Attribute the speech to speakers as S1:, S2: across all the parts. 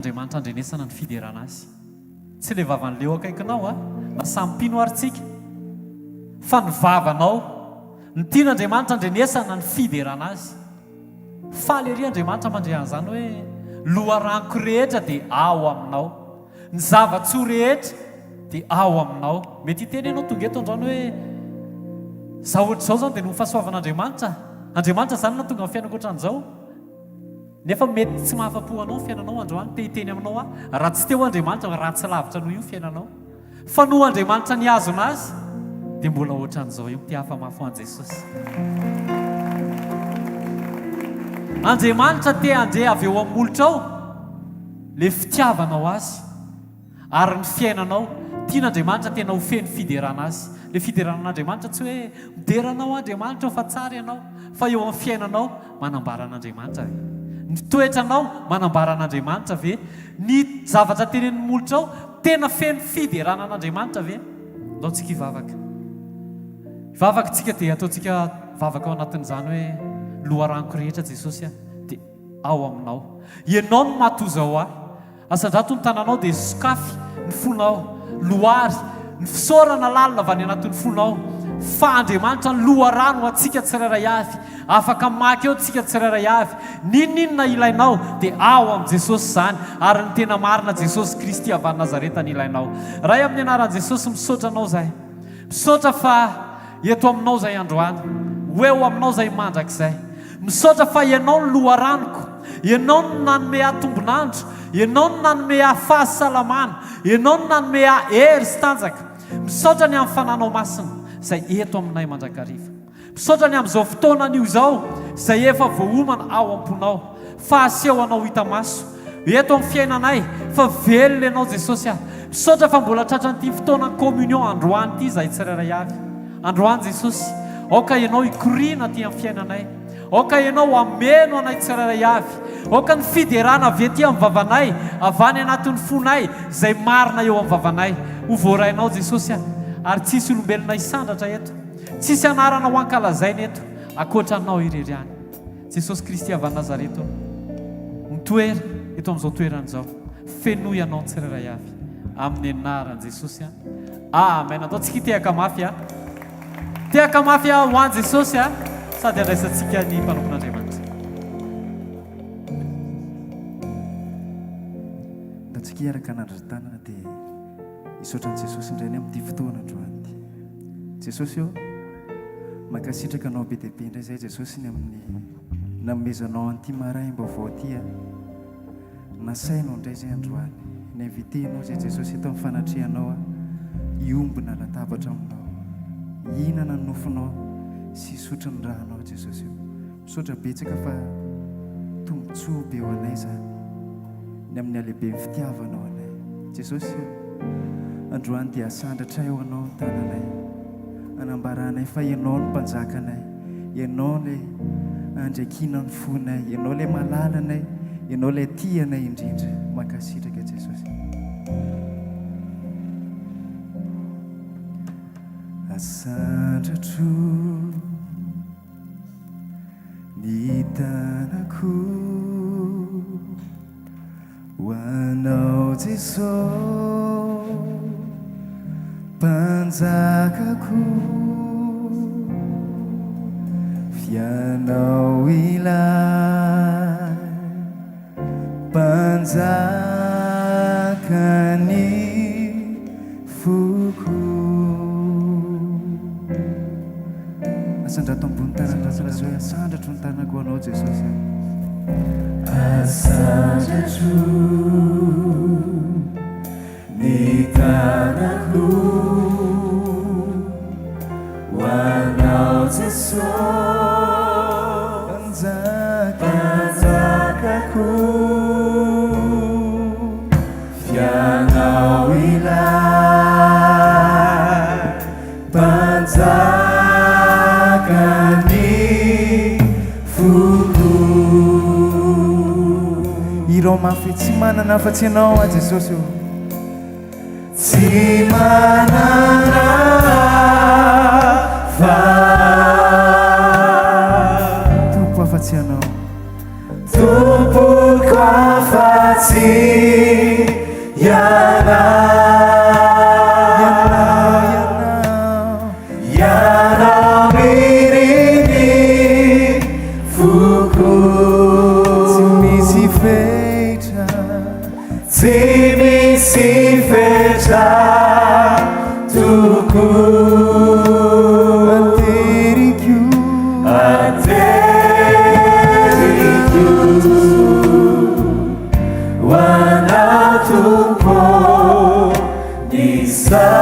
S1: Andriamanitra andrenesana ny fiderana Azy. Tsy ilay vavan'ilay eo akaikinao a, na samy mpino ary tsika, fa ny vavanao. Ny tian'Andriamanitra andrenesana ny fiderana Azy. Faly ery Andriamanitra mandre an'izany hoe, loharanoko rehetra dia ao aminao. Ny zava-tsoa rehetra dia ao aminao. Mety hiteny ianao tonga eto androany hoe, Izaho ohatr'izao izany dia noho ny fahasoavan'Andriamanitra. Andriamanitra izany no nahatonga ny fiainako ohatran'izao. Nefa mety tsy mahafa-po anao ny fiainanao androany, te hiteny aminao aho, raha tsy teo Andriamanitra, ratsy lavitra noho io ny fiainanao. Fa noho Andriamanitra nihazona azy, dia mbola ohatran'izao io, te hafa-mafy ho an'i Jesosy. Andriamanitra te handre avy eo amin'ny molotrao le fitiavanao Azy. Ary ny fiainanao, tian'Andriamanitra tena ho feno fiderana Azy. Ilay fiderana an'Andriamanitra tsy hoe midera anao Andriamanitra ô fa tsara ianao, fa eo amin'ny fiainanao manambara an'Andriamanitra ve? Ny toetranao manambara an'Andriamanitra ve? Ny zavatra tenenin'ny molotrao tena feno fiderana an'Andriamanitra ve? Ndao tsika hivavaka. Hivavaka tsika dia ataontsika vavaka ao anatin'izany hoe loharanoko rehetra Jesosy a, dia ao aminao. Ianao no mahatozao ahy. Asandrato ny tananao dia sokafy ny fonao, loary ny fisaorana lalina avy any anatin'ny fonao fa Andriamanitra ny loharano ho antsika tsirairay avy, afaka maka eo tsika tsirairay avy, n'inon'inona ilainao dia ao amin'i Jesosy izany ary ny tena marina Jesosy Kristy avy any Nazareta ny ilainao. Ray amin'ny anaran'i Jesosy misaotra Anao izahay, misaotra fa Eto aminao izay androany. Ho eo aminao izay mandrakizay. Misaotra fa Ianao no loharanoko. Ianao no nanome ahy tombon'andro. Ianao no nanome ahy fahasalamana. Ianao no nanome ahy hery sy tanjaka. Misaotra ny amin'ny Fananao Masina izay eto aminay mandrakariva. Misaotra ny amin'izao fotoana anio izao izay efa voaomana ao am-ponao fa aseho anao hita maso eto amin'ny fiainanay fa velona Ianao Jesosy ah. Misaotra fa mbola tratran'ity fotoana communion androany ity izahay tsirairay avy. Androany Jesosy, aoka Ianao hikoriana aty amin'ny fiainanay. Aoka Ianao hameno anay tsirairay avy. Aoka ny fiderana avy ety amin'ny vavanay, avy any anatin'ny fonay, izay marina eo amin'ny vavanay, ho voarainao Jesosy ah. Ary tsy hisy olombelona hisandratra eto. Tsy hisy anarana ho ankalazaina eto, ankoatra Anao irery ihany. Jesosy Kristy avy any Nazareth ô, mitoera eto amin'izao toerana izao, fenoy Anao ny tsirairay avy, amin'ny anaran'i Jesosy a. Amen. Andao tsika hitehaka mafy a. Tehaka mafy a ho an'i Jesosy a, sady andraisantsika ny mpanompon'Andriamanitra.
S2: Andao tsika hiaraka hanandra-tanana dia hisaotra an'i Jesosy indray ny amin'ity fotoana androany ity. Jesosy ô, mankasitraka Anao be dia be indray izahay Jesosy ny amin'ny nanomezanao an'ity maraim-baovao ity a. Nasainao indray izay androany, ni-inviter-nao izay Jesosy eto amin'ny fanatrehanao a, hiombona latabatra aminao, hihinana ny nofonao sy hisotro ny rànao Jesosy ô. Misaotra betsaka fa tombontsoa be ho anay izany ny amin'ny halehiben'ny fitiavanao anay. Jesosy ô, androany dia asandratray ho Anao ny tananay, anambaranay fa Ianao no Mpanjakanay, Ianao ilay andriakinan'ny fonay, Ianao ilay malalanay, Ianao ilay tia anay indrindra. Mankasitraka Jesosy. Asandratro. Ny tanako ho anao Jeso Mpanjakako F'ianao ilay Mpanjakan'ny foko. Asandrato ambony tanana lazao hoe asandratro ny tanako ho anao Jesosy a. Asandratro ny tanako ho anao Jesosy Mpanjaka Mpanjakako. F'ianao ilay Mpanjakan'ny foko. Hirao mafy, tsy manana afa-tsy Ianao aho Jesosy ô. Tsy manana afa. Tompo afa-tsy Ianao. Tompoko afa-tsy.
S3: Tsy misy fetra tokoa.
S2: Ateriko.
S3: Ateriko ho anao Tompo ny saotrako.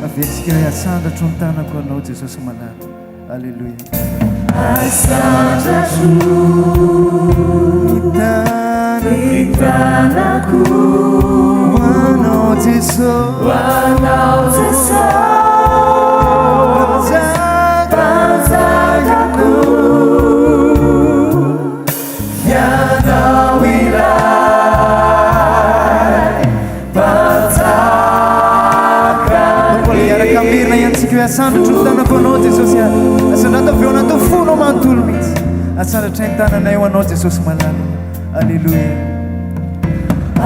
S2: Averintsika hoe asandratro ny tanako anao Jesosy malala. Aleloia.
S3: Asandratro
S2: ny
S3: tanako
S2: ho anao Jesosy.
S3: Ho anao Jesosy. Mpanjakako. Ianao ilay mpanjaka.
S2: Mbola hiaraka hamerina ihany tsika hoe asandratro ny tanako anao Jesosy a. Asandrato avy eo anatin'ny fonao manontolo mihitsy. Asandratray ny tananay ho anao Jesosy malala. Aleloia.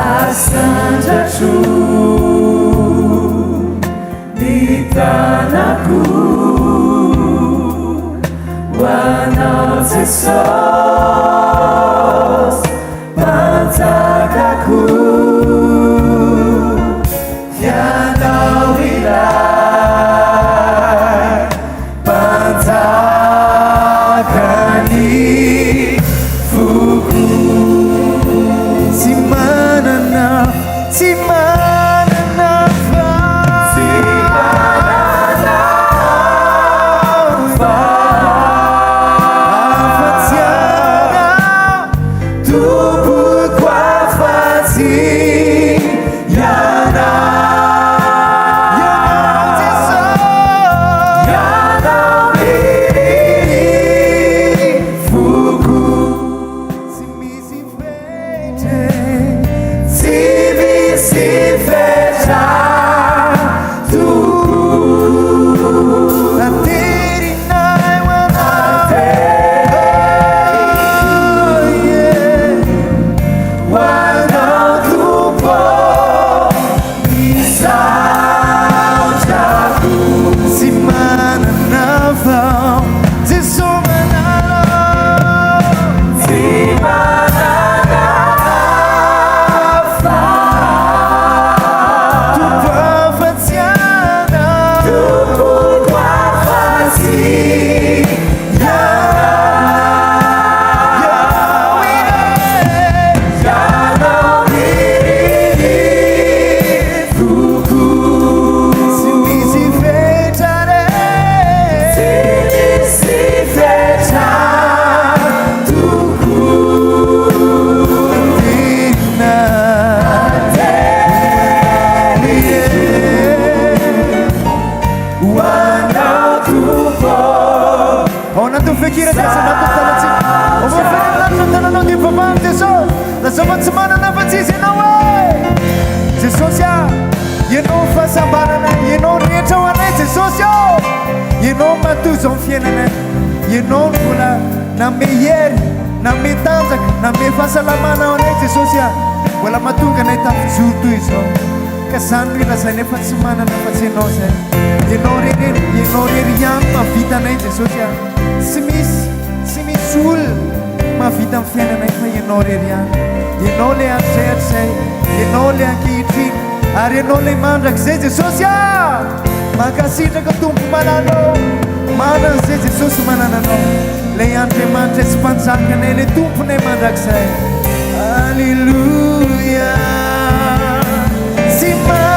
S3: Asandratro ny tanako ho anao Jesosy Mpanjakako. Ianao ilay Mpanjakan'ny foko.
S2: Tsy manana, tsy manana fa.
S3: Tsy manana fa.
S2: Afa-tsy Ianao.
S3: Tompoko afa-tsy Ianao.
S2: Ianao Jesosy.
S3: Ianao irery foko.
S2: Tsy misy fetra.
S3: Tsy misy fetra tokoa.
S2: Aterinay ho anao. Oh, yeah.
S3: Ho anao Tompo ny saotrako.
S2: Tsy manana vao Jesosy malala.
S3: Tsy manana fa.
S2: Tompo afa-tsy Ianao.
S3: Tompoko afa-tsy Ianao. Ianao irery foko.
S2: Tsy misy fetra re.
S3: Tsy misy fetra tokoa.
S2: Tena.
S3: Ho anao Tompo.
S2: Ao anatin'ny feon-kira dia asandrato ny tanantsika. Ao amin'ny ny tananao dia mivavaha amin'i Jesosy. Lazao fa tsy manana afa-tsy Izy ianao e. Jesosy a, Ianao ny fahasambarana, Ianao ny rehetra ho anay Jesosy ô. Ianao no maha-toy izao ny fiainanay. Ianao no mbola nanome hery, nanome tanjaka, nanome fahasalamana ho anay Jesosy a. Mbola mahatonga anay tafijoro toy izao. Ka izany no ilazainay fa tsy manana afa-tsy Ianao izay. Ianao irery, Ianao irery ihany no mahavita anay Jesosy a. Tsy misy, tsy misy olona mahavita ny fiainanay fa Ianao irery ihany. Ianao ilay hatrizay hatrizay, Ianao ilay ankehitriny, ary Ianao ilay mandrakizay Jesosy a! Mankasitraka Tompo malala ô! Manana izay Jesosy manana Anao, ilay Andriamanitra sy Mpanjakanay, ilay Tomponay mandrakizay. Aleloia! Tsy manana.